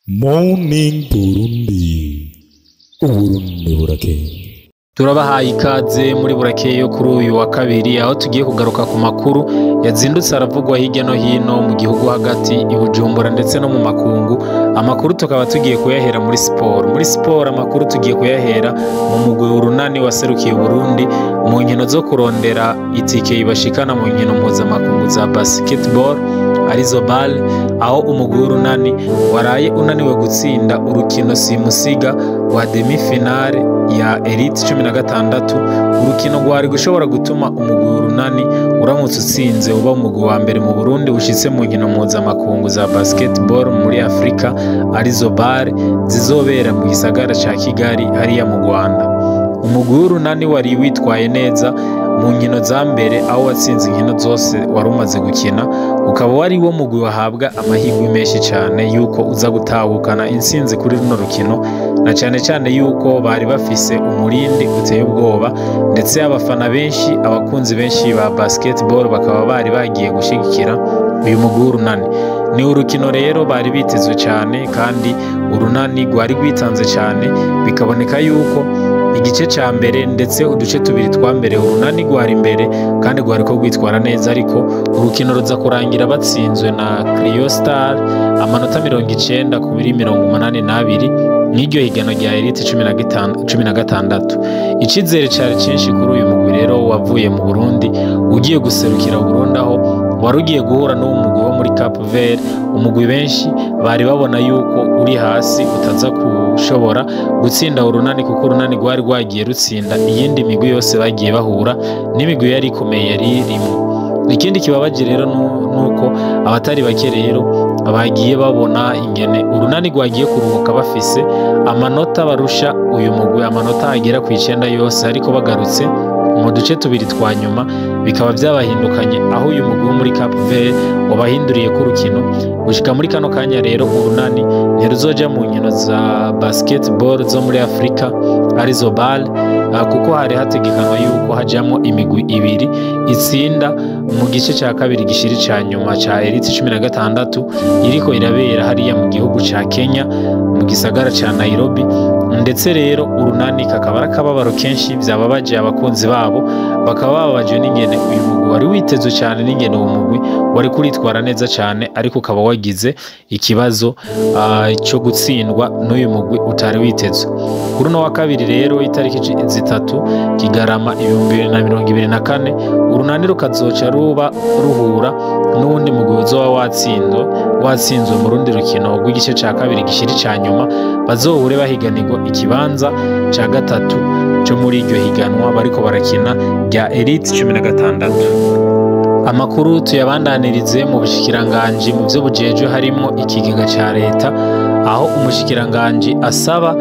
Morning Burundi, Uburundi burakeye. Turabahaye ikaze muri burakeye yo kuri uyu wa kabiri, aho tugiye kugaruka ku makuru yazindutse aravugwa hirya no hino mu gihugu hagati, i Bujumbura ndetse no mu makungu. Amakuru tukaba tugiye kuyahera muri siporo. Muri siporo amakuru tugiye kuyahera mu mugwi Urunani waserukiye Burundi mu nkino zo kurondera itike ibashikana mu nkino mpuzamakungu za basketball arizo BAL, aho umugwi w'Urunani waraye unaniwe gutsinda urukino simusiga rwa demi finale ya Elite 16, urukino rwari gushobora gutuma umugwi w'Urunani uramutse utsinze uba umugwi wa mbere mu Burundi ushitse mu nkino mpuzamakungu za basketball muri Afrika arizo BAL zizobera mu gisagara ca Kigali hariya mu Rwanda. Umugwi w'Urunani wari witwaye neza mu nkino za mbere, aho watsinze inkino zose wari umaze gukina, ukaba wari wo mugwi wahabwa amahirwe menshi cyane yuko uza gutahukana intsinzi kuri runo rukino, na cyane cyane yuko bari bafise umurindi uteye ubwoba, ndetse abafana benshi, abakunzi benshi ba basketball bakaba bari bagiye gushyigikira uyu mugwi w'Urunani. Ni urukino rero bari bitezwe cyane, kandi Urunani rwari rwitanze cyane, bikaboneka yuko igice ca mbere ndetse uduce tubiri twa mbere Urunani rwari imbere kandi rwari ko rwitwara neza, ariko urukino ruza kurangira batsinzwe na Cryostar amanota 90 kuri 82 n'iryo higano rya Elite 16. Icizere cari cinshi kuri uyu mugwi rero wavuye mu Burundi ugiye guserukira Burundi, aho wari ugiye guhura n'uwo mugwi wo muri Cape Verde, umugwi benshi bari babona yuko uri hasi utaza kushobora gutsinda Urunani, kuko Urunani rwari rwagiye rutsinda iyindi migwi yose bagiye bahura n'imigwi yari ikomeye yari irimo. Ikindi kibabaje rero nuko abatari bake rero bagiye babona ingene Urunani rwagiye kuruhuka bafise amanota barusha uyu mugwi amanota agera ku 9 yose, ariko bagarutse mu duce tubiri twa nyuma bikaba byabahindukanye, aho uyu mugwi wo muri Cape Verde wabahinduriye ku rukino. Gushika muri kano kanya rero Urunani ntiruzoja mu nkino za basketball zo muri Afrika arizo BAL, kuko hari hategekanwa yuko hajamwo imigwi ibiri itsinda mu gice ca kabiri gishiri ca nyuma ca Elite 16 iriko irabera hariya mu gihugu ca Kenya mu gisagara ca Nairobi. Ndetse rero Urunani kakaba ari akababaro kenshi vyababaje abakunzi babo, bakaba bababajwe n'ingene uyu mugwi wari witezwe cyane, n'ingene uwo mugwi wari kuritwara neza cyane, ariko ukaba wagize ikibazo cyo gutsindwa n'uyu mugwi utari witezwe. Kuri uno wa kabiri rero itariki 3 Kigarama 2024, Urunani rukazoca ruba ruhura n'uwundi mugwi uzoba watsinzwe mu rundi rukino rw'igice ca kabiri gishiri ca nyuma, bazohure bahiganirwa ikibanza ca gatatu cyo muri iryo higanwa bariko barakina rya Elite 16. Amakuru tuyabandanirize mu bushikiranganji mu byo bujejwe harimo ikigega ca leta, aho umushikiranganji asaba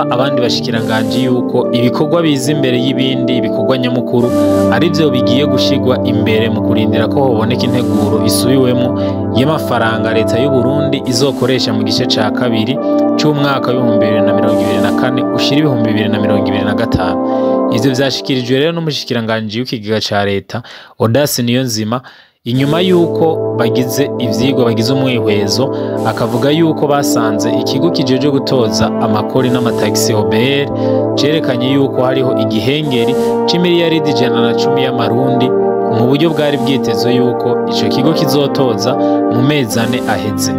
abandi bashikiranganji yuko ibikorwa biza imbere y'ibindi, ibikorwa nyamukuru arivyo bigiye gushigwa imbere mu kurindira ko hoboneka integuro isubiwemo y'amafaranga leta y'u Burundi izokoresha mu gice ca kabiri c'umwaka w'ibihumbi 2024 ushira 2025. Ivyo vyashikirijwe rero n'umushikiranganji w'ikigega ca leta Audace Niyonzima, inyuma yuko bagize ivyigwa bagize umwihwezo, akavuga yuko basanze ikigo kijeje gutoza amakori n'amataxi OBR cerekanye yuko hariho igihengeri c'imiliyaridi 110 y'amarundi mu buryo bwari bwitezwe yuko ico kigo kizotoza mu mezi 4 aheze.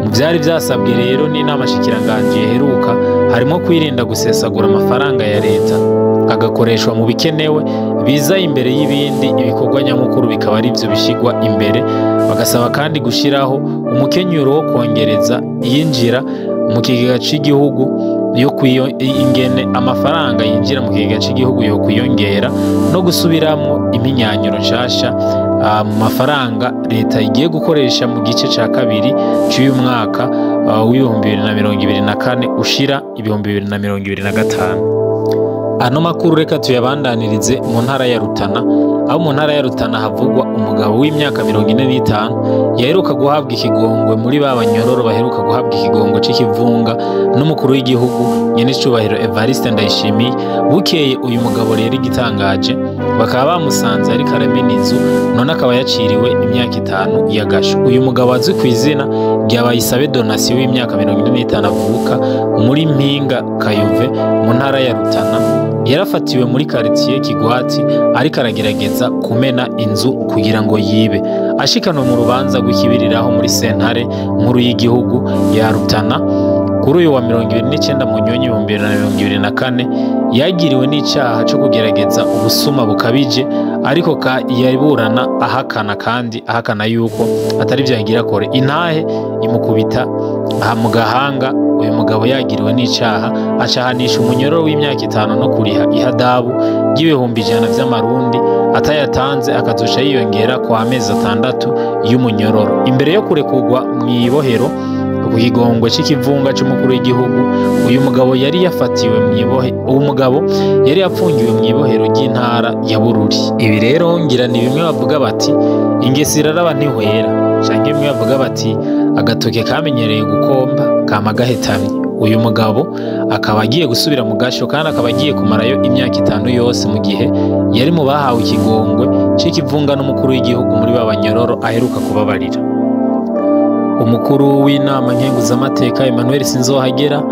Mu vyari vyasabwe rero n'inama shikiranganji iheruka harimo kwirinda gusesagura amafaranga ya leta agakoreshwa mu bikenewe biza imbere y'ibindi, ibikorwa nyamukuru bikaba ari byo bishigwa imbere. Bagasaba kandi gushiraho umukenyuro wo kongereza yinjira mu kigega c'igihugu yo ingene amafaranga yinjira mu kigega c'igihugu yo kwiyongera, no gusubiramo iminyanyuro nshasha mu mafaranga leta igiye gukoresha mu gice ca kabiri c'uyu mwaka w'ibihumbi 2024 ushira 2025. Ano makuru reka tuyabandanirize mu ntara ya Rutana, aho mu ntara ya Rutana havugwa umugabo w'imyaka 45 yaheruka guhabwa ikigongwe muri ba banyororo baheruka guhabwa ikigongo c'ikivunga n'umukuru w'igihugu nyenecubahiro Evariste Ndayishimiye. Bukeye uyu mugabo rero igitangaje Bakaba bamusanze ariko aramena inzu, none akaba yaciriwe imyaka 5 y'agasho. Uyu mugabo azwi ku izina rya Bayisabe Donatien w'imyaka 45 avuka muri Mpinga Kayove mu ntara ya Rutana, yarafatiwe muri quartier Kigwati ariko aragerageza kumena inzu kugira ngo yibe. Ashikanwe mu rubanza rw'ikibiriraho muri sentare nkuru y'igihugu ya Rutana kuri uyu wa 29 Munyonyi 2024, yagiriwe n'icaha co kugerageza ubusuma bukabije, ariko yaburana ahakana, kandi ahakana yuko atari vyo yagira kore. Intahe imukubita mu gahanga. Uyu mugabo yagiriwe n'icaha acahanisha umunyororo w'imyaka 5 no kuriha ihadabu ry'ibihumbi 100 vy'amarundi, atayatanze akazoca yiyongera kwa amezi 6 y'umunyororo. Imbere yo kurekurwa mw'ibohero ku kigongwe c'ikivunga c'umukuru w'igihugu, uyu mugabo yari yafatiwe mw'ibohe, uwo mugabo yari yapfungiwe mw'ibohero ry'intara ya Bururi. Ibi rero ngira ni bimwe bavuga bati ingesi iraraba ntihwera, canke bimwe bavuga bati agatoke kamenyereye gukomba kama gahetamye. Uyu mugabo akaba agiye gusubira mu gasho, kandi akaba agiye kumarayo imyaka 5 yose, mu gihe yari mu bahawe ikigongwe c'ikivunga n'umukuru w'igihugu muri babanyororo aheruka kubabarira. Umukuru w'inama nkenguzamateka Emmanuel Sinzohagera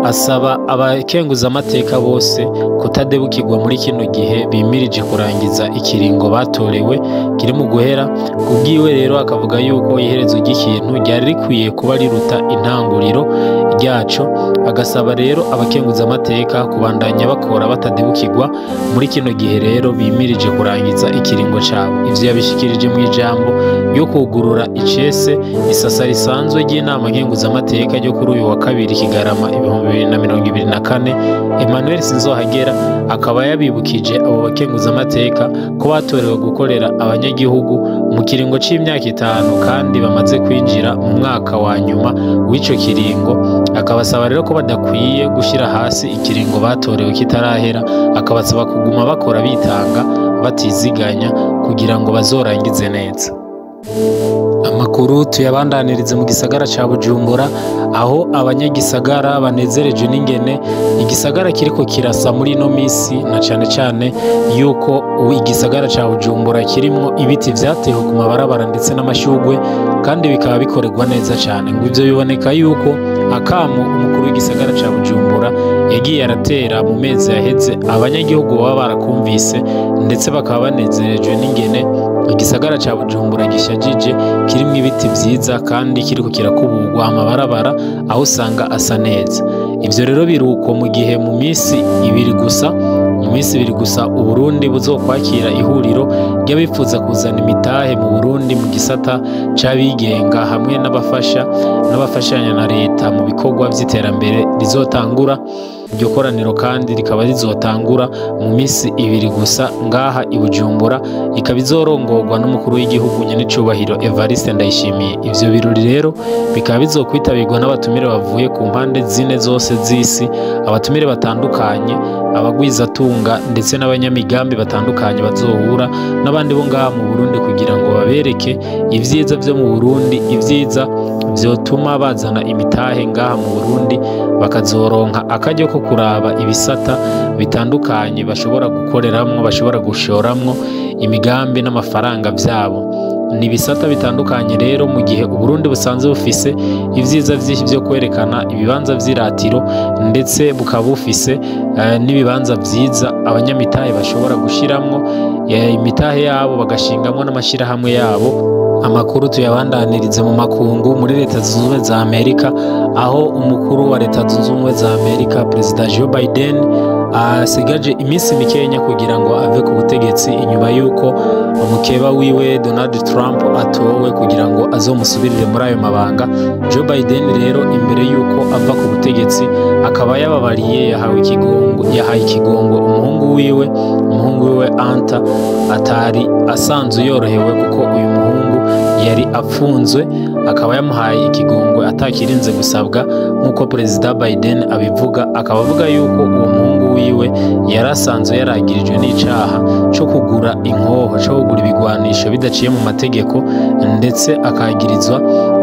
asaba abakenguzamateka bose kutadebukirwa muri kino gihe bimirije kurangiza ikiringo batorewe kiri mu guhera. Kubwiwe rero akavuga yuko iherezo ry'ikintu ryari rikwiye kuba riruta intanguriro ryaco, agasaba rero abakenguzamateka kubandanya bakora batadebukirwa muri kino gihe rero bimirije kurangiza ikiringo cabo. Ivyo yabishikirije mu ijambo ryo kugurura icese isasa risanzwe ry'inama nkenguzamateka ryo kuri uyu wa kabiri Kigarama 2024. Emmanuel Sinzohagera akaba yabibukije abo bakenguzamateka ko batorewe gukorera abanyagihugu mu kiringo c'imyaka 5, kandi bamaze kwinjira mu mwaka wa nyuma w'ico kiringo. Akabasaba rero ko badakwiye gushira hasi ikiringo batorewe kitarahera, akabasaba kuguma bakora bitanga batiziganya kugira ngo bazorangize neza. Amakuru tuyabandanirize mu gisagara ca Bujumbura, aho abanyagisagara banezereje n'ingene igisagara kiriko kirasa muri ino misi, na cane cane yuko igisagara ca Bujumbura kirimwo ibiti vyatewe ku mabarabara ndetse n'amashugwe, kandi bikaba bikorerwa neza cane. Ngo ivyo biboneka yuko akamo umukuru w'igisagara ca Bujumbura yagiye aratera mu mezi yaheze abanyagihugu baba barakumvise, ndetse bakaba banezerejwe n'ingene igisagara ca Bujumbura gishajije, kirimwo ibiti vyiza kandi kiriko kirakubugwa amabarabara aho usanga asa neza. Ivyo rero biruko mu gihe mu misi ibiri gusa Uburundi buzokwakira ihuriro ry'abifuza kuzana imitahe mu Burundi mu gisata c'abigenga hamwe n'abafashanya na leta mu bikorwa vy'iterambere rizotangura. Iryo koraniro kandi rikaba rizotangura mu misi 2 gusa ngaha i Bujumbura, ikaba izorongorwa n'umukuru w'igihugu nyenecubahiro Evariste Ndayishimiye. Ivyo birori rero bikaba bizokwitabirwa n'abatumire bavuye ku mpande zine zose z'isi, abatumire batandukanye, abagwizatunga ndetse n'abanyamigambi batandukanye bazohura n'abandi bo ngaha mu Burundi kugira ngo babereke ivyiza vyo mu Burundi, ivyiza vyotuma bazana imitahe ngaha mu Burundi, bakazoronka akaryo ko kuraba ibisata bitandukanye bashobora gukoreramwo, bashobora gushoramwo imigambi n'amafaranga vyabo. Ni ibisata bitandukanye rero mu gihe Uburundi busanzwe bufise ivyiza vyinshi vyo kwerekana ibibanza vy'iratiro, ndetse bukaba bufise n'ibibanza vyiza abanyamitahe bashobora gushiramwo imitahe yabo, bagashingamwo n'amashirahamwe yabo. Amakuru tuyabandanirize mu makungu muri Leta Zunze Ubumwe za Amerika, aho umukuru wa Leta Zunze Ubumwe za Amerika Perezida Joe Biden asigaje iminsi mikenya kugira ngo ave ku butegetsi, inyuma yuko umukeba wiwe Donald Trump atowe kugira ngo azomusubirire muri ayo mabanga. Joe Biden rero imbere yuko ava ku butegetsi akaba yababariye, yahaye ikigongo umuhungu wiwe Anta atari asanzwe yorohewe, kuko uyu muhungu yari apfunzwe, akaba yamuhaye ikigongo atakirinze gusabwa nk'uko Perezida Biden abivuga. Akaba avuga yuko uwo muhungu wiwe yarasanzwe yaragirijwe n'icaha co kugura inkoho, co kugura ibigwanisho bidaciye mu mategeko, ndetse akagirizwa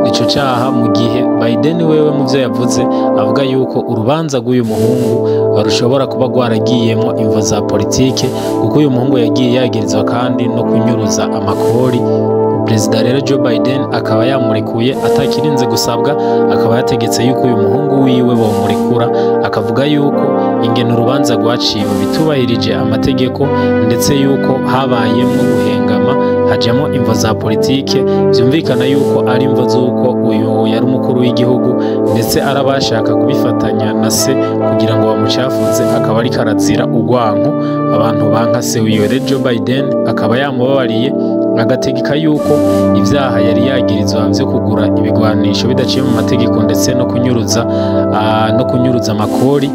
ico caha, mu gihe Biden wewe mu vyo yavuze avuga yuko urubanza rw'uyu muhungu rushobora kuba rwaragiyemwo imvo za politike, kuko uyu muhungu yagiye yagirizwa kandi no kunyuruza amakori. Perezida rero Joe Biden akaba yamurekuye atakirinze gusabwa, akaba yategetse yuko uyu muhungu wiwe bomurekura, akavuga yuko ingene urubanza rwaciwe bitubahirije amategeko, ndetse yuko habayemwo guhengama hajamo imvo za politike. Vyumvikana yuko ari imvo z'uko uyu yari umukuru w'igihugu, ndetse arabashaka kubifatanya na se kugira ngo bamucafuze, akaba ariko arazira urwanko abantu banka se wiwe. Rero Joe Biden akaba yamubabariye, agategeka yuko ivyaha yari yagirizwa vyo kugura ibigwanisho bidaciye mu mategeko ndetse no kunyuruza amakori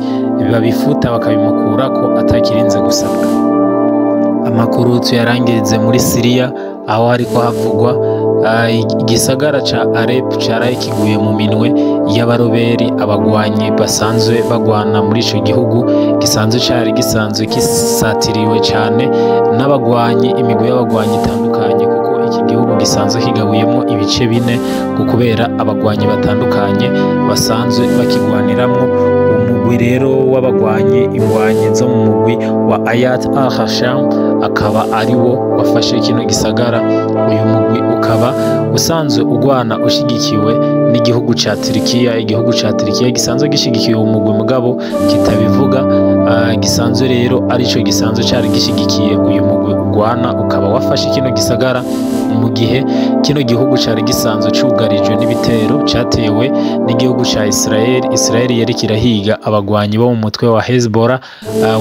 babifuta bakabimukurako atakirinze gusabwa. Amakuru tuyarangirize muri Syria, aho hariko havugwa igisagara ca Alep caraye kiguye mu minwe y'abaroberi, abagwanyi basanzwe bagwana muri ico gihugu gisanzwe cari gisanzwe kisatiriwe cane n'abagwanyi, imigwi y'abagwanyi itandukanye, kuko iki gihugu gisanzwe kigabuyemo ibice bine kubera abagwanyi batandukanye basanzwe bakigwaniramwo. Umugwi rero w'abagwanyi, ingwanyi zo mu mugwi wa Ayat al-Hasham, akaba ari wo wafashe kino gisagara. Uyu mugwi ukaba usanzwe ugwana ushigikiwe n'igihugu ca Turkiya, igihugu ca Turkiya gisanzwe gishigikiwe umugwi mugabo kitabivuga, gisanzwe rero arico gisanzwe cari gishigikiye uyu mugwi ugwana, ukaba wafashe kino gisagara mu gihe kino gihugu cari gisanzwe cugarijwe n'ibitero catewe n'igihugu ca Israel. Israel yari kirahiga abagwanyi bo mu mutwe wa Hezbollah.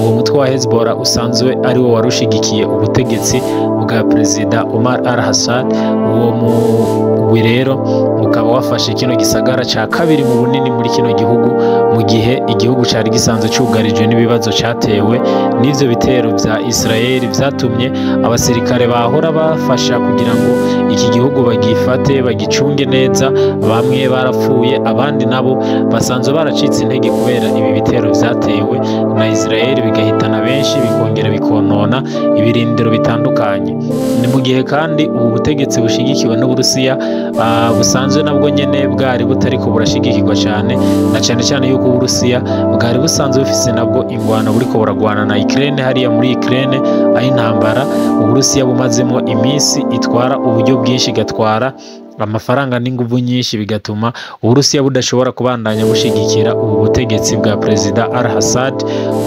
Uwo mutwe wa Hezbollah usanzwe ari wo warushigikiye ubutegetsi bwa Perezida Omar al-Assad. Uwo mugwi rero ukaba wafashe kino gisagara ca kabiri mu bunini muri kino gihugu, mu gihe igihugu cari gisanzwe cugarijwe n'ibibazo catewe n'ivyo bitero vya Israel vyatumye abasirikare bahora bafasha kugira ngo iki gihugu bagifate bagicunge neza, bamwe barapfuye, abandi nabo basanzwe baracitse intege kubera ibi bitero vyatewe na Israel bigahitana benshi, bikongera bikonona ibirindiro bitandukanye. Ni mu gihe kandi ubu butegetsi bushigikiwe n'Uburusiya busanzwe nabwo nyene bwari butariko burashigikirwa cyane, na cyane cyane yuko Uburusiya bwari busanzwe bufise nabwo ingwano buriko buragwana na Ukraine hariya muri Ukraine, aho intambara Uburusiya bumazemo iminsi itwara uburyo bwinshi, igatwara amafaranga n'inguvu nyinshi, bigatuma Uburusiya budashobora kubandanya bushigikira ubu butegetsi bwa Perezida al-Assad.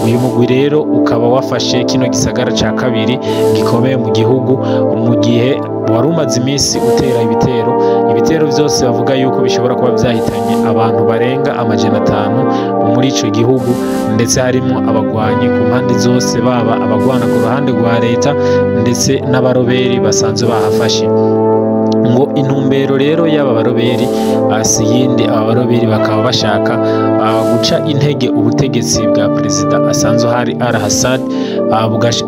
Uyu mugwi rero ukaba wafashe kino gisagara ca kabiri gikomeye mu gihugu, mu gihe wari umaze iminsi utera ibitero, ibitero vyose bavuga yuko bishobora kuba vyahitanye abantu barenga 500 muri ico gihugu, ndetse harimo abagwanyi ku mpande zose, baba abagwana ku ruhande rwa leta ndetse n'abaroberi basanzwe bahafashe. Ngo intumbero rero y'aba baroberi si yindi, aba baroberi bakaba bashaka guca intege ubutegetsi bwa Perezida asanzwe hari al-Assad,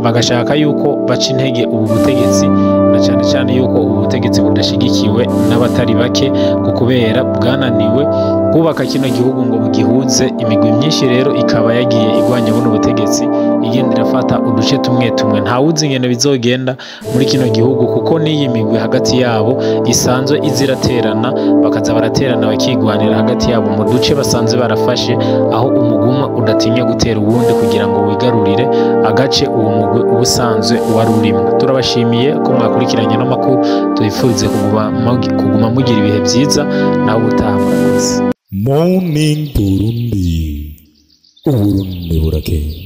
bagashaka yuko baca intege ubu butegetsi, na cyane cyane yuko ubu butegetsi budashigikiwe n'abatari bake, kubera bwananiwe kubaka kino gihugu ngo bugihuze. Imigwi myinshi rero ikaba yagiye igwanya buno butegetsi, igenda irafata uduce tumwe tumwe. Ntawuzi ingene bizogenda muri kino gihugu, kuko n'iyi migwi hagati yabo isanzwe iziraterana, bakaza baraterana bakigwanira hagati yabo mu duce basanzwe barafashe, aho umugumwe udatinya gutera uwundi kugira ngo wigarurire agace uwo mugwi ubusanzwe wari urimo. Turabashimiye ko mwakurikiranye no makuru, tubifurize kuguma mugira ibihe byiza, nawe utaha. Murakoze. Morning Burundi, Uburundi burakeye.